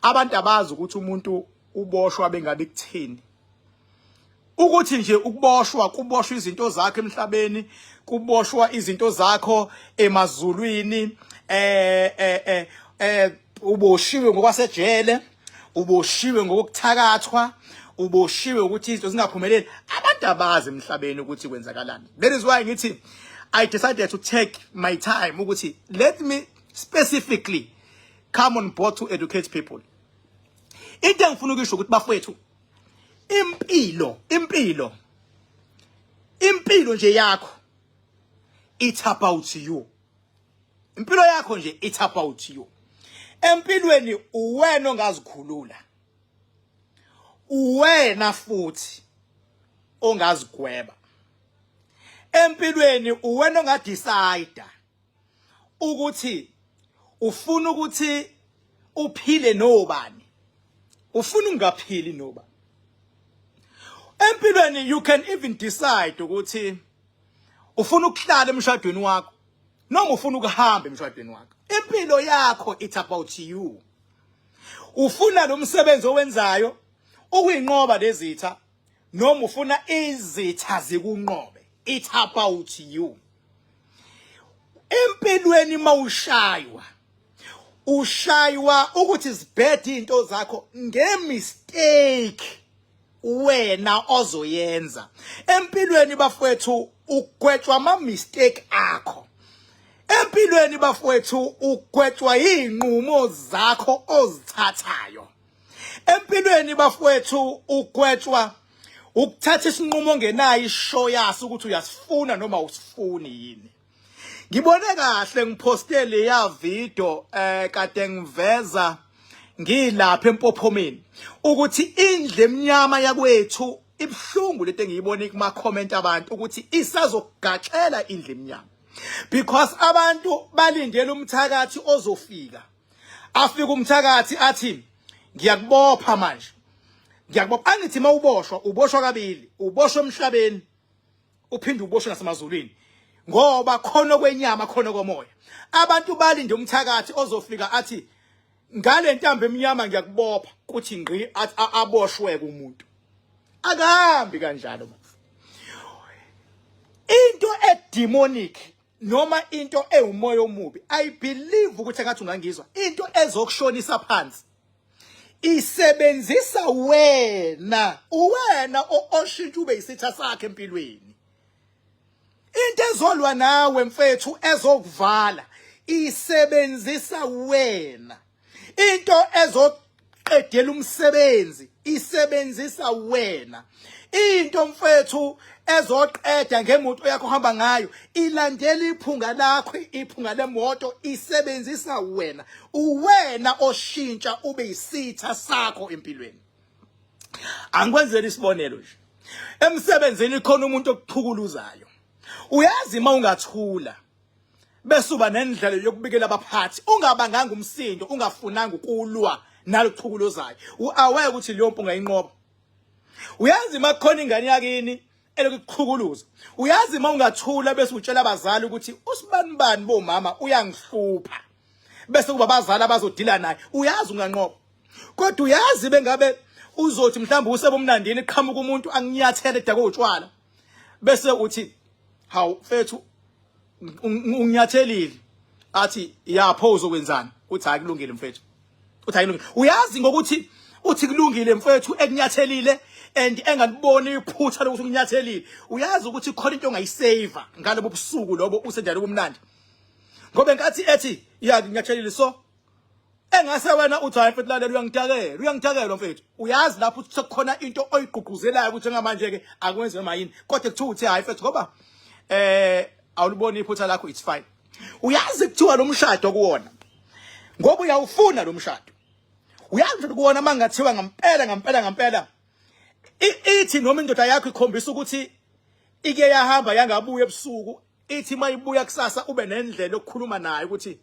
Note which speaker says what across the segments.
Speaker 1: Abantu abazi ukuthi umuntu uboshwa bengabe kuthini. Ukuthi nje ukuboshwa, kuboshwa izinto zakho emhlabeni, kuboshwa izinto zakho emazulwini, uboshiwe ngokwasejele, uboshiwe ngokuthakathwa, uboshiwe ukuthi izinto zingaphumeleli. Abantu abazi emhlabeni ukuthi kwenzakalani. That is why ngithi I decided to take my time ukuthi let me specifically come on board to educate people. Into engifuna ukusho ukuthi bafowethu, impilo, impilo, impilo nje yakho, it's about you. Impilo yakho nje, it's about you. Empilweni uwena ongazikhulula, uwena futhi ongazigweba. Empilweni uwena ongadecide ukuthi ufuna ukuthi uphile nobani, ufuna ungaphili noba. Empilweni you can even decide ukuthi ufuna ukuhlala emshadweni wakho noma ufuna ukuhamba emshadweni wakho. Impilo yakho, it's about you. Ufuna lo msebenzi owenzayo ukuyinqoba lezitha noma ufuna izitha zikunqobe, it's about you. Empilweni mawushaywa, ushaywa ukuthi zibhede into zakho ngemistake wena ozoyenza. Empilweni bafowethu, ugwetshwa ama mistake akho. Empilweni bafowethu, ugwetshwa izinqumo zakho ozithathayo. Empilweni bafowethu, ugwetshwa ukuthatha isinqumo ongenayo isho yaso ukuthi uyasifuna noma usifuni yini. Ngibone kahle ngiphoste leya video kade ngiveza ngilapha empophomeni ukuthi indle emnyama yakwethu ibhlungu. Lento engiyibona kuma comment abantu ukuthi isazokugaxela indle emnyama, because abantu balindele umthakathi ozofika, afika umthakathi athi, "Ngiyakubopha manje, ngiyakubopha." Angithi mawuboshwa, uboshwa kabili: uboshwa emhlabeni, uphinde uboshwe nasemazulwini, ngoba khona kwenyama, khona komoya. Abantu balinde umthakathi ozofika athi, "Ngale ntambo emnyama ngiyakubopha," kuthi ngqi, aboshwe umuntu. Akahambi kanjalo bafo. Into edemonic noma into ewumoya omubi, I believe ukuthi engathi ungangizwa, into ezokushonisa phansi isebenzisa wena, uwena oshintsha ube isitha sakhe empilweni. Into ezolwa nawe mfethu, ezokuvala, isebenzisa wena. Into ezoqedela umsebenzi isebenzisa wena. Into mfethu ezoqeda ngemoto yakho ohamba ngayo ilandela iphunga lakho, iphunga lemoto, isebenzisa wena. Uwena oshintsha ube isitha sakho empilweni. Angikwenzela isibonelo nje: emsebenzini khona umuntu okuchukuluzayo. Uyazi uma ungathula bese uba nendlela yokubikela abaphathi, ungabanganga umsindo, ungafunanga ukulwa nalochukuluzayo, uaware ukuthi leyo mpu ungayinqoba. Uyazi uma kukhona ingane yakini elokuchukuluza, uyazi uma ungathula bese utshela abazali ukuthi usibani bani bomama uyangihlupha, bese kuba abazali abazodila naye, uyazi unganqoba. Kodwa uyazi bengabe uzothi mhlawumbe usebomnandini, qhamuka umuntu anginyathele edakwe utshwala, bese uthi, "Hawu mfethu, unginyathelile." Athi, "Yapho uzokwenzani?" Uthi, "Hayi, kulungile mfethu." Uthi, "Hayi, kulungile." Uyazi ngokuthi uthi kulungile mfethu ekunyathelile and engaliboni iphutha lokuthi ukunyathelile, uyazi ukuthi khona into ongayisave ngalobo busuku lobo usenjalo kumnandi, ngoba enkathi ethi, "Ya, nginyathelile," so engase wena uthi, "Hayi mfethu, lalela, uyangidakela, uyangidakela mfethu." Uyazi lapho ukuthi sekukhona into oyigqugquzelayo ukuthi njengamanje ke akwenze noma yini, kodwa kuthiwa uthi, "Hayi mfethu, ngoba awuliboni iphutha lakho, it's fine." Uyazi kuthiwa lo mshado kuwona, ngoba uyawufuna lo mshado, uyazi ukuthi kuwona mangathiwa ngempela ngempela ngempela ithi noma indoda yakho ikhombisa ukuthi ike yahamba yangabuya ebusuku, ithi mayibuya kusasa ube nendlela yokukhuluma naye ukuthi,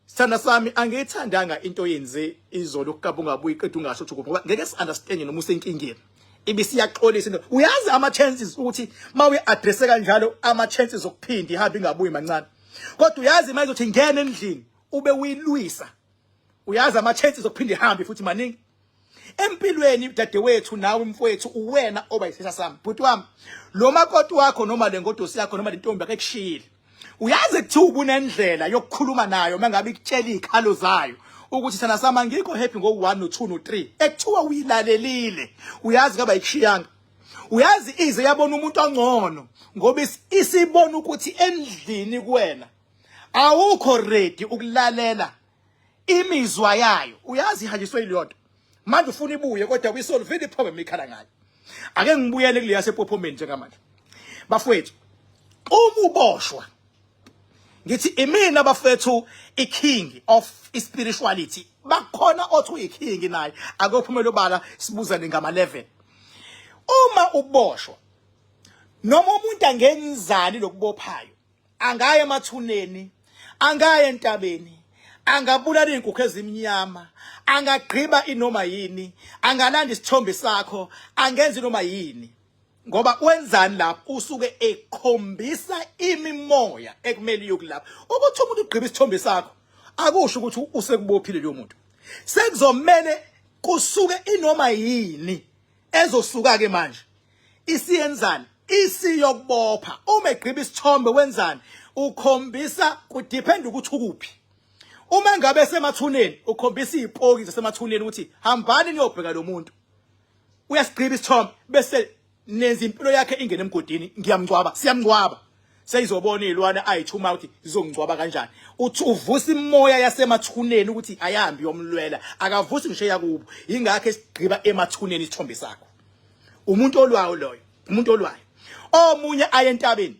Speaker 1: "Sithanda sami, angiyithandanga into yenze izolo ukukaba ungabuyi, qeda ungasho ukuthi ngoba ngeke si understand noma usenkingeni." Ibisiyaxolisa into. Uyazi ama chances ukuthi mawuyi address kanjalo, ama chances okuphinda ihambe ingabuyi mancane. Kodwa uyazi mayizothi ingena endlini ube uyilwisa. Uyazi ama chances okuphinde ihambe futhi maningi. Empilweni dadewethu nawe mfowethu uwena oba isitha sami. Bhuti wami, lo makoti wakho noma le ngodosi yakho noma le ntombi akekushiyile. Uyazi kuthiwa ubunendlela yokukhuluma nayo mangabe ikutshela izikhalo zayo ukuthi thana sama ngikho happy ngo 1 no 2 no 3 ekuthiwa uyilalelile uyazi ngaba ikushiyanga uyazi ize yabona umuntu ongcono ngoba isibona ukuthi endlini kuwena awukho ready ukulalela imizwa yayo uyazi ihanjiswe iliyonto manje ufuna ibuye kodwa uyisolvile iproblem ikhala ngayo ake ngibuyele kuleya sepophomeni njengamanje bafowethu uma uboshwa ngithi imina bafethu iking of spirituality bakhona othi uyiking naye akophumela obala sibuzane ngama level uma uboshwa noma umuntu angenzani lokubophayo angaya emathuneni angaya entabeni angabulala izinkukhu ezimnyama angagqiba inoma yini angalanda isithombe sakho angenza inoma yini ngoba wenzani lapho usuke ekhombisa imimoya ekumele iyokulapha ukuthi umuntu ugqiba isithombe sakho akusho ukuthi usekubophile leyo muntu sekuzomele kusuke inoma yini ezosuka ke manje isiyenzani isiyokubopha uma egqiba isithombe wenzani ukhombisa kudepend ukuthi ukuphi uma ngabe semathuneni ukhombisa izipoki zasemathuneni ukuthi hambani niyobheka lo muntu uyasigqiba isithombe bese nenza impilo yakhe ingene emgodini ngiyamngcwaba siyamngcwaba seyizobona izilwane ayithuma ukuthi zizongcwaba kanjani uthi uvusa imoya yasemathuneni ukuthi ayambi yomlwela akavusi ngisho yakubo ingakho esigqiba emathuneni isithombe sakho umuntu olwayo loyo umuntu olwayo omunye aye entabeni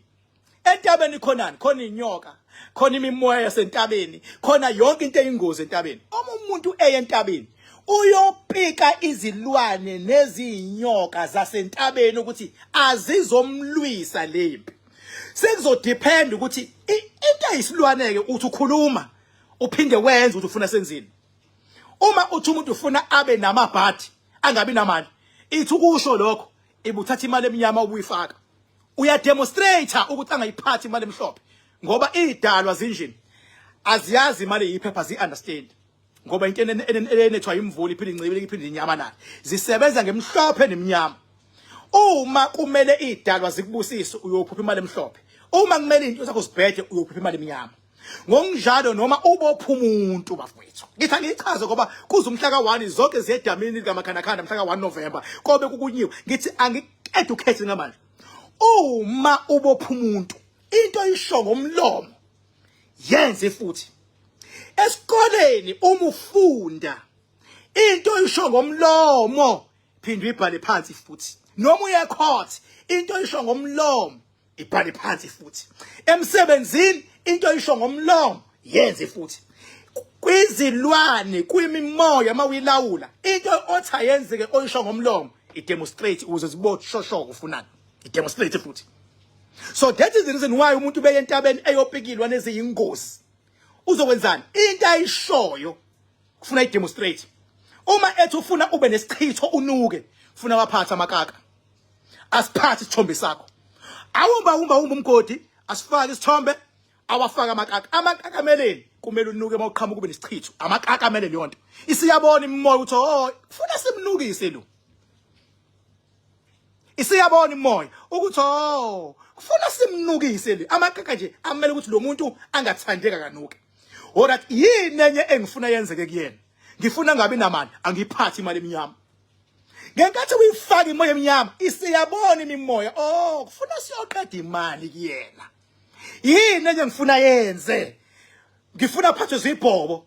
Speaker 1: entabeni khonani khona inyoka khona imimoya yasentabeni khona yonke into eyingozi entabeni uma umuntu eye entabeni uyopika izilwane nezinyoka zasentabeni ukuthi azizomlwisa lempi sekuzodepend ukuthi into eyisilwane ke uthi ukhuluma uphinde wenze ukuthi ufuna senzini uma uthi umuntu ufuna abe namabhadi angabi namali ithi ukusho lokho ibuthatha imali emnyama ubuyifaka uyademonstrate ukuthi angayiphathi imali emhlophe ngoba idalwa zinjini aziyazi imali yiphepha zi understand ngoba into enethwa imvula iphinde incibile iphinde inyamalale zisebenza ngemhlophe nemnyama uma kumele idalwa zikubusise uyophupha imali emhlophe uma kumele into zakho zibhede uyophupha imali emnyama ngokunjalo noma ubopha umuntu bafowethu ngithi angiyichaze ngoba kuze umhla ka-1 zonke ziyedamini likaMakhanakhanda mhla ka-1 November kobe kukunyiwe ngithi angi-educate ngamanje uma ubopha umuntu into isho ngomlomo yenze futhi esikoleni uma ufunda into isho ngomlomo phinde uyibhale phansi futhi noma uye court into isho ngomlomo ibhale phansi futhi emsebenzini into isho ngomlomo yenze futhi kwizilwane kwimimoya mawuyilawula into othi ayenzeke oyisho ngomlomo idemonstrate ukuze ziboshosho ufunani idemonstrate futhi so that is the reason why umuntu beye entabeni eyopikilwa neziyingozi uzokwenzani into ayishoyo kufuna idemonstrate uma ethi ufuna ube nesichitho unuke funa waphatha amakaka asiphathe isithombe sakho awumba umba umba umgodi asifake isithombe awafaka amakaka amakaka ameleni kumele unuke uma uqhamuka ube nesichitho amakaka amele leyo nto isiyabona imimoya ukuthi oh kufuna simnukise lo isiyabona imoya ukuthi oh kufuna simnukise le amakaka nje amele ukuthi lo muntu angathandeka kanuke alright yini enye engifuna yenzeke kuyena ngifuna ngabi namali angiphathi imali emnyama ngenkathi uyifaka imoya emnyama isiyabona imimoya oh kufuna siyoqeda imali kuyena yini enye ngifuna yenze ngifuna aphathwe zibhobo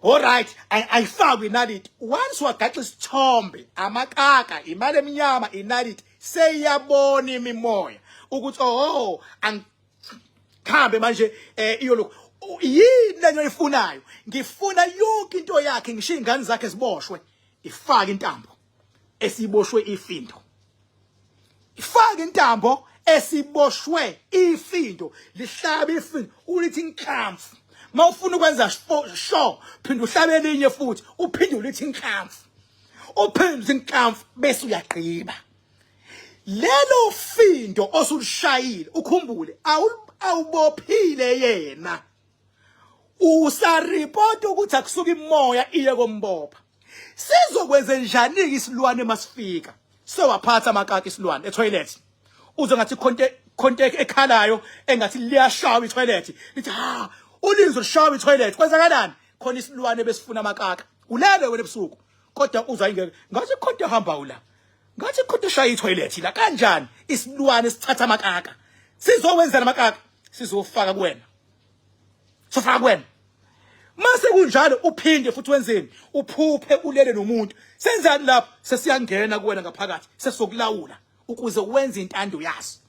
Speaker 1: Alright, ayifakwe inaliti. Once wagaxa isithombe, amakaka, imali emnyama, inaliti, seyiyabona imimoya ukuthi oh, angikhambe manje eh iyolokhu yini lenye oyifunayo ngifuna yonke into yakhe ngisho ingane zakhe ziboshwe ifake intambo esiboshwe ifindo ifake intambo esiboshwe ifindo lihlabe ifindo ulithi inhlamvu mawufuna ukwenza sure phinda uhlabe elinye futhi uphinde ulithi inhlamvu uphinde inhlamvu bese uyagqiba lelo findo osulishayile ukhumbule awubophile yena Usaripota ukuthi akusuka imoya iye kombopha. Sizokwenze njani isilwane masifika? Sewaphatha amakaka isilwane etoilet. Uze ngathi khonte khonte ekhalayo engathi liyashawa itoilet. Lithi ha, ulizwe lishawa itoilet. Kwenzakalani? Khona isilwane besifuna amakaka. Ulele wena ebusuku. Kodwa uzwa ingeke ngathi khonto ehamba ula. Ngathi khonto eshaya itoilet la kanjani? Isilwane sithatha amakaka. Sizowenzana amakaka? Sizofaka kuwena. Sofaka kuwena. Mase kunjalo uphinde futhi wenzeni? Uphuphe ulele nomuntu. Senzani lapho? Sesiyangena kuwena ngaphakathi, sesizokulawula ukuze wenze intando yaso.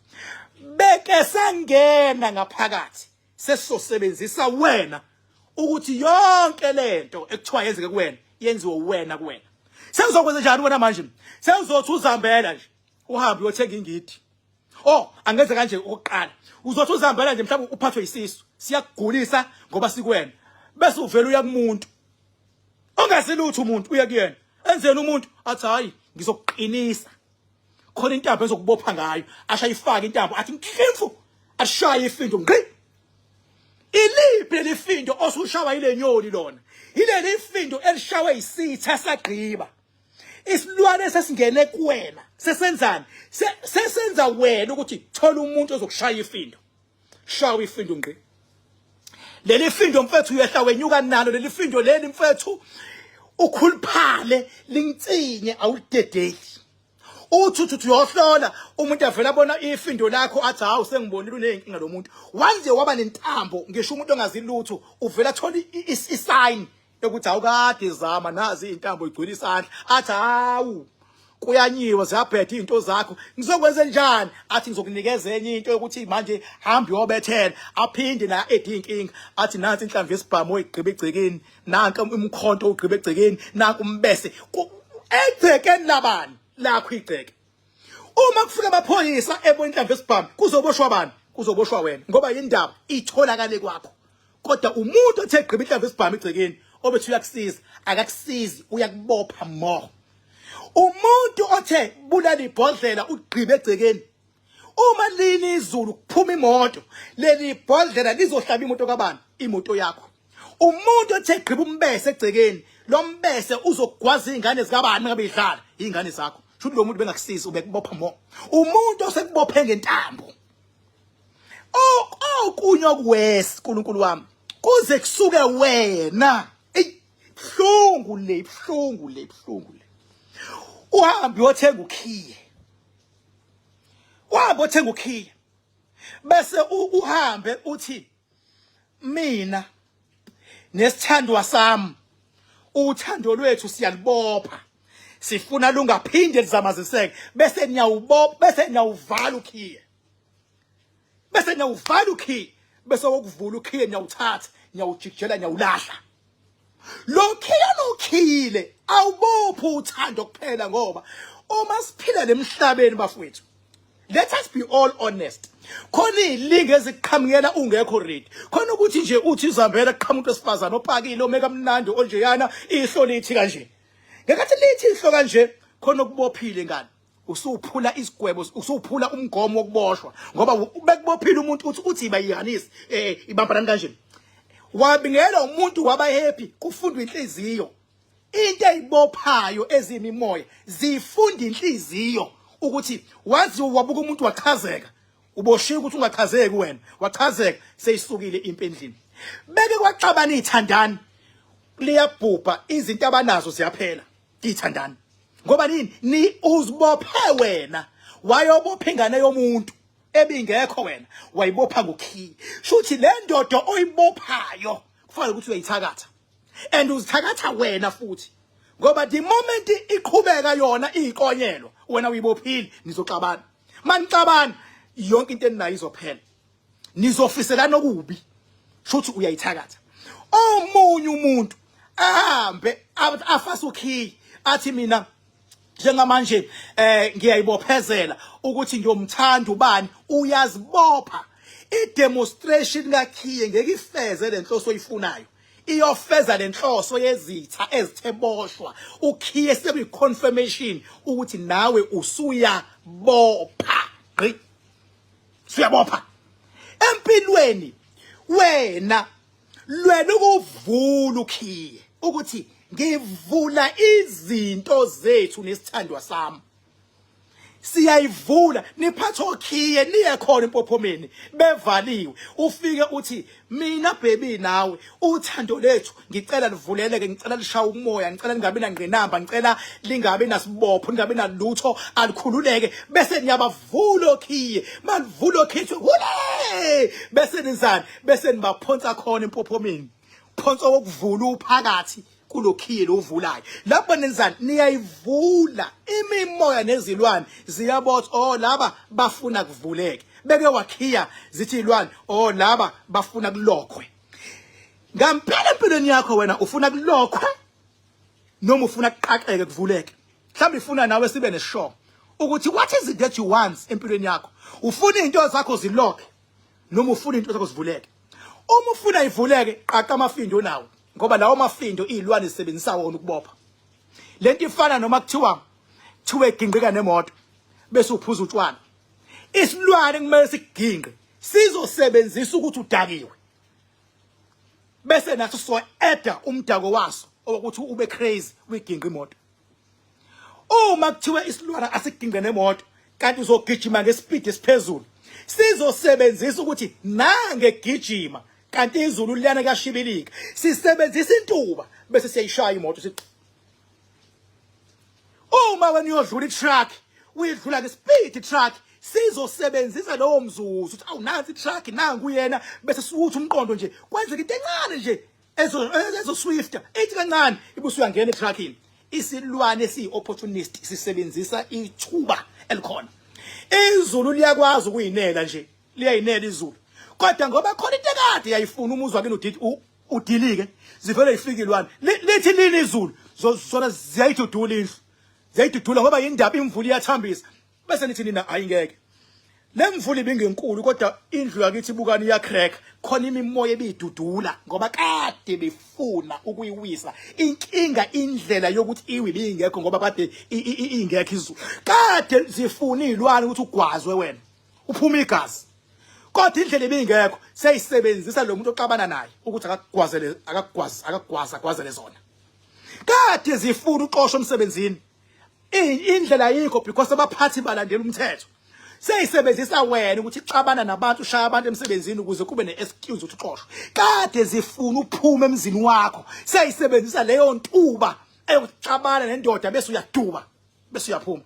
Speaker 1: Beke sangena ngaphakathi, sesizosebenzisa wena ukuthi yonke lento ekuthiwa yenzeke kuwena yenziwe wena kuwena. Sengizokwenza njani wena manje? Sengizothi uzambela nje, uhambe uyothenga ingidi. Oh, angenze kanje okokuqala. Uzothi uzihambela nje mhlawumbe uphathwe isisu. Siyakugulisa ngoba sikwena. Bese uvela uya kumuntu. Ongasilutho umuntu uya kuyena. Enzeni umuntu athi hayi ngizokuqinisa. Khona intambo ezokubopha ngayo. Asha ifake intambo athi nkimfu. Ashaye ifindo ngqi. Iliphi leli findo osushawa ile nyoni lona? Yileli findo elishawe isitha sagqiba. Isilwane sesingene kuwena sesenzani? Sesenza wena ukuthi thola umuntu ozokushaya ifindo. Shawa ifindo ngqi. Leli findo mfethu uyehla wenyuka nalo leli findo leli mfethu ukhuluphale lingitsinye awulidedeli. Uthi uthi uyohlola umuntu avela bona ifindo lakho athi hawu sengibonile uneyinkinga lo muntu. Once waba nentambo ngisho umuntu ongazi lutho uvela thola isign yokuthi awukade zama nazi izintambo igcwele isandla athi hawu kuyanyiwa ziyabheda izinto zakho ngizokwenza njani athi ngizokunikeza enye into yokuthi manje hamba uyobethela aphinde na edi inkinga athi nansi inhlamvu yesibhamu oyigqiba egcekeni nanka umkhonto ogqiba egcekeni nanka umbese egcekeni labani lakho igceke uma kufika amaphoyisa ebona inhlamvu yesibhamu kuzoboshwa bani kuzoboshwa wena ngoba indaba itholakale kwakho kodwa umuntu othe gqiba inhlamvu esibhamu egcekeni obethi uyakusiza akakusizi uyakubopha more umuntu othe bulala ibhodlela ugqibe egcekeni uma lini izulu kuphuma imoto leli bhodlela lizohlaba imoto kabani imoto yakho umuntu othe gqiba umbese egcekeni lo mbese uzogwaza izingane zikabani ngabe idlala izingane zakho shuthi lo muntu bengakusizi ubekubopha more umuntu osekubophe ngentambo Okunye okuwesi uNkulunkulu wami kuze kusuke wena. Ey buhlungu le buhlungu le buhlungu le. Uhambe uyothenga ukhiye. Uhambe uthenga ukhiye. Bese uhambe uthi mina nesithandwa sami uthando lwethu siyalibopha sifuna lungaphinde lizamaziseke bese niyawubopha bese niyawuvala ukhiye bese niyawuvala ukhiye bese wokuvula ukhiye niyawuthatha niyawujikijela niyawulahla lo khiye lokhile awubophi uthando kuphela ngoba uma siphila lemhlabeni bafowethu let us be all honest khona izilinga eziqhamukela ungekho ready khona ukuthi nje uthi izambela kuqhamuka umuntu wesifazane opakile ome kamnandi onjeyana ihlo lithi kanje ngekathi lithi ihlo kanje khona okubophile ngani usuphula isigwebo usuphula umgomo wokuboshwa ngoba bekubophile umuntu uthi uthi ibayihanisi eh ibambana kanje wabingela umuntu waba happy kufundwa inhliziyo into eyibophayo ezimimoya zifunda inhliziyo ukuthi wazi wabuka umuntu wachazeka uboshiwe ukuthi ungachazeki wena wachazeka seyisukile impi endlini beke kwaxabana ithandani liyabhubha izinto abanazo ziyaphela ithandani ngoba nini ni uzibophe wena wayobopha ingane yomuntu ebingekho wena wayibopha ngokhiye shuthi le ndoda oyibophayo kufanele ukuthi uyayithakatha and uzithakatha wena futhi ngoba the moment iqhubeka yona iyikonyelwa wena uyibophile nizoxabana manixabana yonke into eninayo izophela nizofiselana okubi shuthi uyayithakatha omunye umuntu ahambe afase ukhiyi athi mina njengamanje eh ngiyayibophezela ukuthi ngiyomthanda ubani uyazibopha i-demonstration kakhiye ngeke ifeze lenhloso oyifunayo iyofeza lenhloso yezitha ezitheboshwa ukhiye sekuyi confirmation ukuthi nawe usuyabopha gqi suyabopha empilweni wena. Lwena ukuvula ukhiye ukuthi ngivula izinto zethu nesithandwa sami. Siyayivula, niphathe okhiye niye khona empophomeni bevaliwe. Ufike uthi mina baby nawe uthando lethu ngicela livuleleke, ngicela lishaye umoya, ngicela lingabi nangqinamba, ngicela lingabi nasibopho, lingabi nalutho, alikhululeke. Bese niyabavula okhiye, malivula okhiye hule, bese nizani, bese nibaphonsa khona empophomeni. Phonsa wokuvula uphakathi kulokhiye lovulayo. Lapho nenzani, niyayivula imimoya nezilwane ziyabotha, oh laba bafuna kuvuleke. Beke wakhiya zithi ilwane, oh laba bafuna kulokhwe. Ngampela empilweni yakho wena ufuna kulokhwe noma ufuna kuqaqeke kuvuleke? Mhlawumbe ifuna nawe sibe neshow ukuthi what is it that you want empilweni yakho. Ufuna izinto zakho zilokhe noma ufuna izinto zakho zivuleke? Uma ufuna ivuleke, qaqa amafindo nawo, ngoba lawo mafindo izilwane zisebenzisa wona ukubopha. Lento ifana noma kuthiwa ginqika nemoto bese uphuza utshwala. Isilwane kumele sikuginqe, sizosebenzisa ukuthi udakiwe, bese naso so eda umdako waso ukuthi ube crazy uyiginqe imoto. Uma kuthiwa isilwane asiginqe nemoto kanti uzogijima ngespeed esiphezulu, sizosebenzisa ukuthi nange gijima kanti izulu liyana kuyashibilika, sisebenzisa intuba bese siyayishaya imoto. Sithi uma wena uyodlula itruck, uyidlula ngespeed truck, sizosebenzisa lowo mzuzu ukuthi awu nansi itruck, nangu yena, bese siwuthi umqondo nje kwenzeka into encane nje ezo swifter ithi kancane ibusu uyangena etruckini. Isilwane esiyi-opportunist sisebenzisa ithuba elikhona. Izulu liyakwazi ukuyinela nje, liyayinela izulu, kodwa ngoba khona into ekade yayifuna umuzwa kini udidi udilike, zivele ifike ilwane lithi lini izulu, zona ziyayidudula indlu, ziyayidudula ngoba indaba imvula iyathambisa. Bese nithi nina hayi ngeke le mvula ibingenkulu, kodwa indlu yakithi bukani iyacrack, khona imimoya ebidudula ngoba kade befuna ukuyiwisa. Inkinga indlela yokuthi iwi ibingekho ngoba kade ingekho izulu, kade zifuna izilwane ukuthi ugwazwe wena uphuma igazi, kodwa indlela ibingekho. Seyisebenzisa lo muntu oxabana naye ukuthi akakugwazele, akakugwazi, akakugwaza agwazele zona. Kade zifuna uxoshwa emsebenzini, indlela ayikho because abaphathi balandela umthetho. Seyisebenzisa wena ukuthi ixabana nabantu, ushaya abantu emsebenzini ukuze kube ne-excuse ukuthi uxoshwe. Kade zifuna uphume emzini wakho, seyisebenzisa leyo ntuba eyokuxabana nendoda bese uyaduba bese uyaphuma.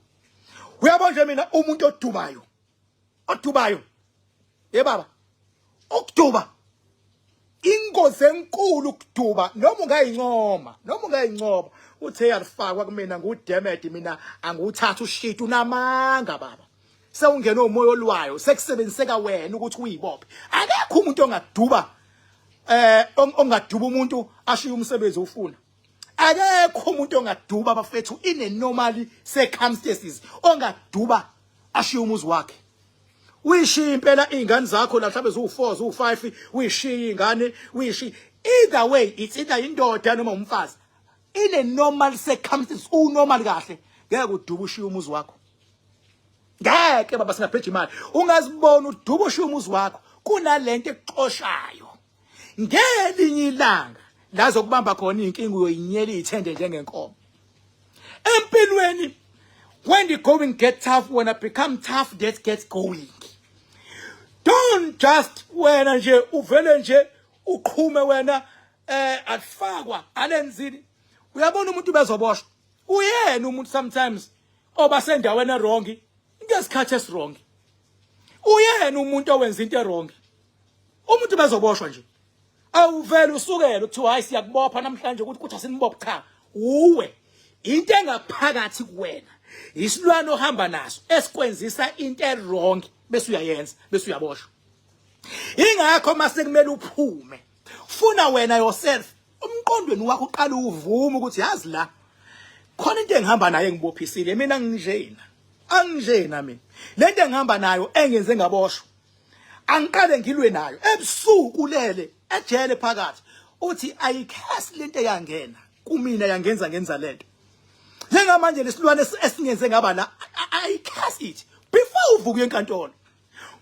Speaker 1: Uyabona nje mina umuntu odubayo, odubayo ye baba, ukuduba ingozi enkulu ukuduba. Noma ungayincoma, noma ungayincoma uthe yalifakwa kumina nguDemed, mina angiwuthatha ushit, unamanga baba. Sewungena umoya olwayo, sekusebenziseka wena ukuthi uyibophe. Akekho umuntu ongaduba, ongaduba umuntu ashiye umsebenzi ufuna. Akekho umuntu ongaduba bafethu in a normal circumstances ongaduba ashiye umuzi wakhe. Uyishiya impela izingane zakho la, mhlawumbe ziwu4, ziwu5, uyishiya izingane, uyishiya. Either way, it's either indoda noma umfazi. In a normal circumstances, unormal kahle, ngeke uduba ushiye umuzi wakho. Ngeke baba, singabheja imali. Ungazibona uduba ushiye umuzi wakho, kunalento ekuxoshayo. Ngelinye ilanga la zokubamba khona inkinga uyoyinyela ithende njengenkomo. Empilweni, when the going get tough, when I become tough, that gets going. Don't just wena nje uvele nje uqhume wena, alifakwa alenzini. Uyabona umuntu bezoboshwa, uyena umuntu sometimes oba sendaweni wrong ngesikhathi esiwrong, uyena umuntu owenza into ewrong. Umuntu bezoboshwa nje, awuvele usukele kuthiwa hayi siyakubopha namhlanje ukuthi kuthi asinibophe. Cha, uwe into engaphakathi kuwena, isilwane ohamba naso esikwenzisa into ewrong bese uyayenza bese uyaboshwa. Ingakho mase kumele uphume, funa wena yourself umqondweni wakho uqala uvume ukuthi yazi la khona into engihamba nayo engibophisile mina, nginjena anginjena mina, lento engihamba nayo engenze ngaboshwa, angiqale ngilwe nayo ebusuku lele ejele phakathi, uthi ayikhesi lento eyangena kumina yangenza ngenza lento. Njengamanje lesilwane esingenze ngaba la, ayikhesi it before uvuka uye enkantolo.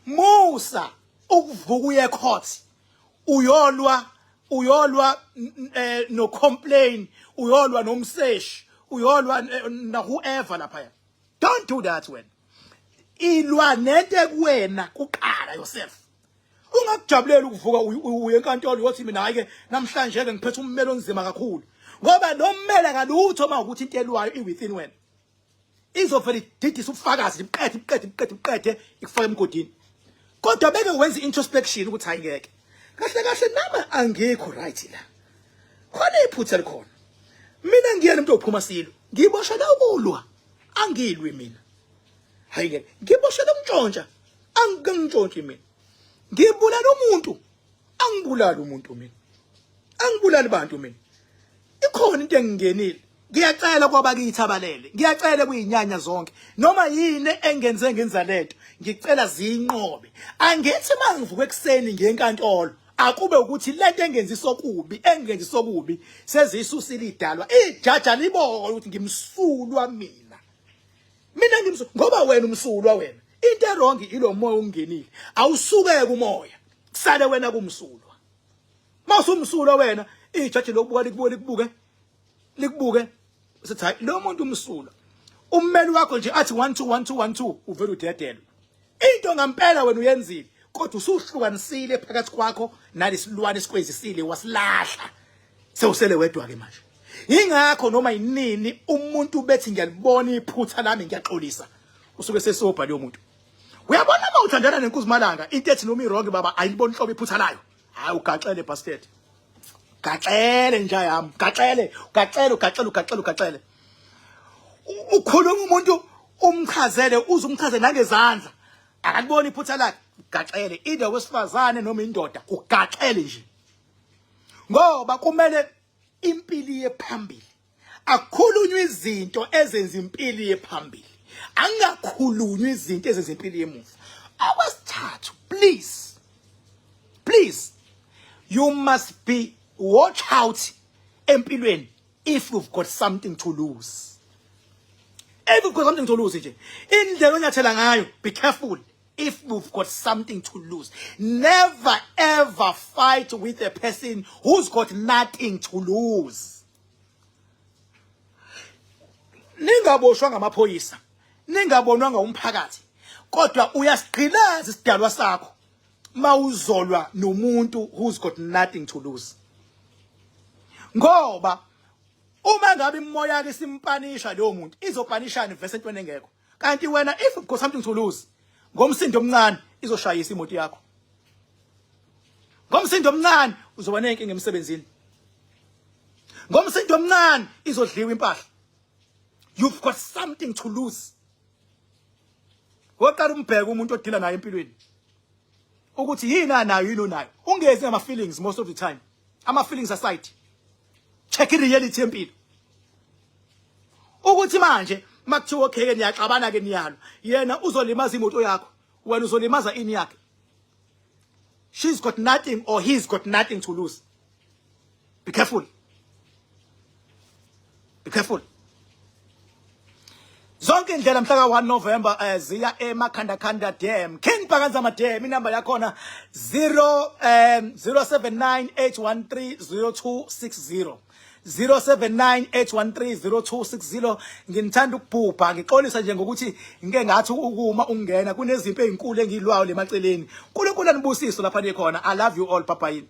Speaker 1: Musa ukuvuka uye court uyolwa. Uyolwa no complain, uyolwa nomseshi, uyolwa na whoever lapha. Don't do that wena. Ilwa nento ekuwena kuqala, yourself. Ungakujabulela ukuvuka uye enkantolo uyothi, "Mina hayi ke, namhlanje ke ngiphethe ummeli onzima kakhulu," ngoba lo mmeli akalutho uma ukuthi into elwayo i-within wena. Izovela ididise ubufakazi, ibuqede, ibuqede, ibuqede, ibuqede, ikufake emgodini. Kodwa beke wenza i-introspection ukuthi, "Hayi ngeke, kahle kahle nama angikho right la, khona iphutha likhona. Mina ngiyena umuntu ophuma silo, ngiboshela ukulwa, angilwi mina. Hayi ngeke, ngiboshela ukuntshontsha, angingitshontshi mina. Ngibulala umuntu, angibulali umuntu mina, angibulali bantu mina. Ikhona into engingenile. Ngiyacela kwabakithi abalele, ngiyacela kuyinyanya zonke, noma yini engenze ngenza lento, ngicela ziyinqobe. Angithi mangivuka ekuseni ngiye enkantolo, akube ukuthi lento engenzisa okubi, engenzisa okubi seziyisusile idalwa, ijaja libona ukuthi ngimsulwa mina. Mina ngimsulwa ngoba wena umsulwa wena. Into e-wrong ilo moya ungenile, awusukeke umoya, kusale wena kumsulwa. Mawusumsulwa wena, ijaji lokubuka, likubuke, likubuke, likubuke, sithi, "Hayi, lo muntu umsulwa." Ummeli wakho nje athi 1 2 1 2 1 2, uvela udedelwe. Into ngampela wena uyenzile, kodwa usuhlukanisile phakathi kwakho nalesilwane esikwenzisile, wasilahla, sewusele wedwa ke manje. Ingakho noma yinini umuntu bethi, "Ngiyalibona iphutha lami, ngiyaxolisa," usuke sesobha leyo muntu. Uyabona, uma uthandana nenkuzimalanga, into ethi noma i-wrong baba ayiliboni inhlobo iphutha layo, hayi, ugaxele bastard, gaxele nja yami, gaxele, gaxele, ugaxele, ugaxele, ugaxele. Ukhuluma umuntu, umchazele, uze umchazele nangezandla, akaliboni iphutha lakhe, ugaxele. Either wesifazane noma indoda, ugaxele nje, ngoba kumele impilo iye phambili. Akukhulunywa izinto ezenza impilo iye phambili, angakhulunywa izinto ezenza impilo yemuva. Okwesithathu, please, please, you must be watch out empilweni if you've got something to lose. If you've got something to lose nje, indlela onyathela ngayo, be careful if you've got something to lose. Never ever fight with a person who's got nothing to lose. Ningaboshwa ngamaphoyisa, ningabonwa ngumphakathi, kodwa uyasigqilaza isidalwa sakho mawuzolwa nomuntu who's got nothing to lose, ngoba uma ngabe imoya yakhe simpanisha leyo muntu, izopanishana vese entweni engekho. Kanti wena, if you've got something to lose, ngomsindo omncane izoshayisa imoto yakho, ngomsindo omncane uzoba nenkinga emsebenzini, ngomsindo omncane izodliwa impahla. You've got something to lose. Woqala umbheke umuntu odila naye empilweni ukuthi yini anayo, yini onayo. Ungezi ngama feelings most of the time. Ama feelings aside, check i-reality yempilo ukuthi manje makuthiwa okay ke, niyaxabana ke, niyalwa, yena uzolimaza imoto yakho, wena uzolimaza ini yakhe. She's got nothing or he's got nothing to lose. Be careful, be careful. Zonke indlela mhla ka-1 November ziya eMakhanda Khanda Dam, King Bhakanzama Dam. Inamba yakhona 0 0798130260, 0798130260. Nginithanda ukubhubha, ngixolisa nje ngokuthi ngike ngathi ukuma ungena kunezimpi ezinkulu engilwayo lemaceleni. uNkulunkulu anibusise lapha nikhona. I love you all. Bye bye.